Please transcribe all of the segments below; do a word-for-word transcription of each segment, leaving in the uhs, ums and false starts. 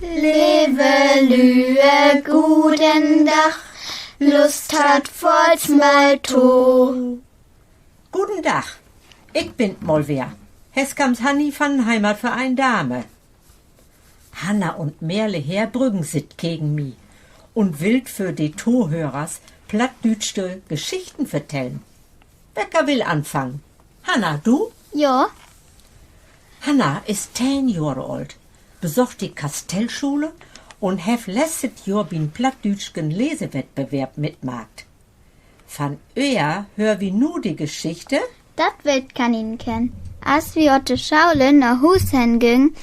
Leve Lüe, guden Dag, lustert foorts mal to. Guden Dag, ik bün 't mal weer, Heskamps Hanni van Heimatverein Damme. Hanna un Merle Heerbrüggen sitt gegen mi un willt för de Tohörers plattdüütsche Geschichten vertellen. Wecker will anfangen? Hanna, du? Ja. Hanna is teihn Johre oolt, besöcht de Kastellschole un hett letztet Johr bi'n plattdüütschen Lesewettbewerb mitmaakt. Van ehr höör wi nu de Geschichte Dat Wildkaninken. As wi ut de Schaule na Huus hen güngen,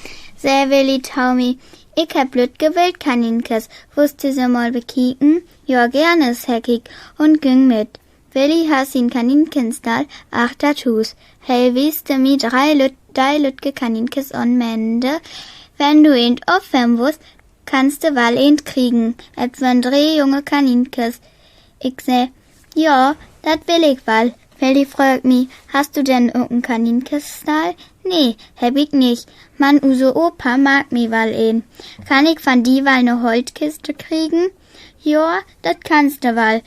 sä Willi to mi: Ik hebb lüttke Wildkaninkes, wullt du se mal bekieken? Ja, geern, segg ik un güng mit. Willi harr sien Kaninkenstall achter 't Huus. He wies mi dree lütt-, dree lüttke Kaninkes an, meende: Wenn du eent afhebben wullt, kannst du wall eent kriegen. Et weren dree junge Kaninkes. Ik sä: Ja, dat will ik wall. Willi fröög mi: Hast du denn ok en Kaninkesstall? Nee, hebb ik nich. Man use Opa maakt mi wall een. Kann ik van di wall 'ne Holtkiste kriegen? Ja, dat kannst du wall.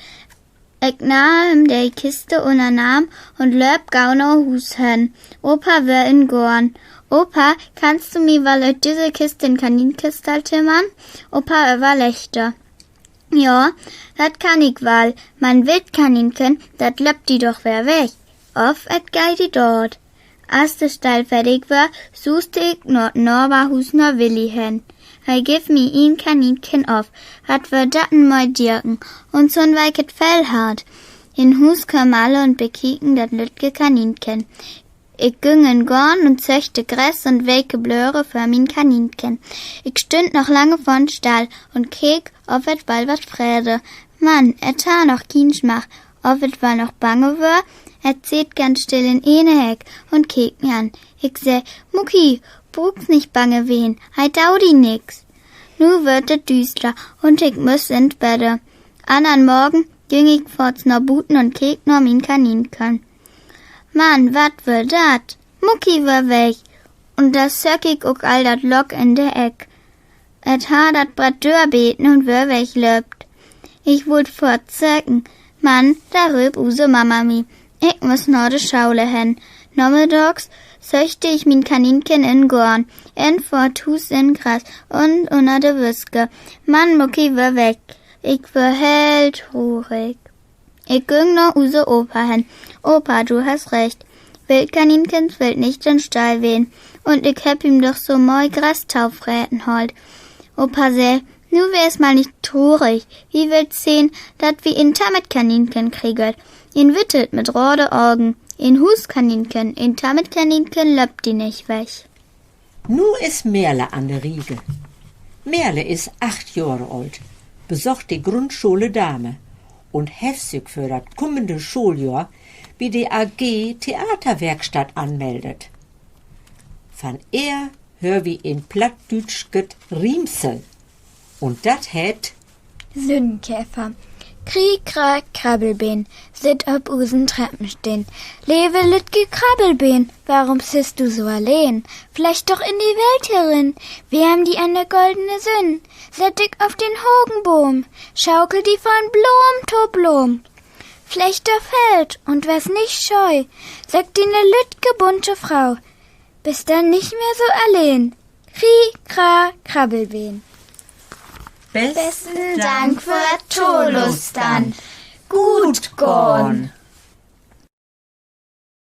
Ik nahm de Kiste ünner'n Arm un lööp gau na Huus hen. Opa weer in'n Goorn. Opa, kannst du mi wall ut disse Kiste en Kaninkesstall timmern? Opa överleggde. Ja, dat kann ik wall. Man Wildkaninken, dat löppt di doch weer weg. Of et geiht di doot. As de Stall fertig weer, suusde ik na 't Naberhuus na Willi hen. He geev mi en Kaninken af. Wat weer dat en moi Dierken un so'n weiket Fell harr. In Huus kömen alle un bekieken dat lüttke Kaninken. Ik güng in'n Goorn un söchte Gress un weke Blöre för mien Kaninken. Ik stünd noch lange vör'n Stall un keek, of et wall wat freet. Man et harr noch kien Smacht. Of et wall noch bange weer? Et seet ganz still in ene Eck un keek mi an. Ik sä: Mucki, bruukst nich bange ween, he doot di nix. Nu wöör et düüster un ik muss in't Bedde. Annern Morgen güng ik foorts na buten un keek na mien Kaninken. Man wat weer dat? Mucki weer weg. Un dor söök ik ok al dat Lock in de Eck. Et harr dat Brett dörbeten un weer weglöppt. Ik wull foorts söken, man dor rööp use Mama mi. Ik muss na de Schaule hen. Namedaags söchte ik mien Kaninken in'n Goorn, in vör 't Huus, in Gras un ünner de Wüske. Man Mucki weer weg. Ik weer heel trurig. Ik güng na use Opa hen. Opa, du hest recht. Wildkaninkes willt nich in'n Stall ween. Un ik hebb em doch so moi Gras to freten haalt. Opa sä: Nu wees mal nich trurig. Wi wüllt sehn, dat wi en tammet Kaninken kriegt. En wittet mit rode Ogen. En Huuskaninken, en tammet Kaninken löppt di nich weg. Nu is Merle an de Riege. Merle is acht Johre oolt, besöcht de Grundschole Dahme un hett sük för dat kummende Schooljohr bi de A G Theaterwerkstatt anmeldt. Van ehr höör wi en plattdüütschet Riemsel. Un dat heet Sünnenkäfer. Kri, kra, Krabbelbeen sitt op usen Treppensteen. Leve lüttke Krabbelbeen, warum sittst du so alleen? Fleeg doch in de Welt herin, wärm di an de goldene Sünn. Sett di op den hogen Boom, schaukel di von Bloom to Bloom. Fleeg dör Feld un wees nich scheu, söök di 'ne lüttke bunte Frau. Büst denn nich mehr so alleen. Kri, kra, Krabbelbeen. Besten Dank för 't Tolustern. Guot gahn.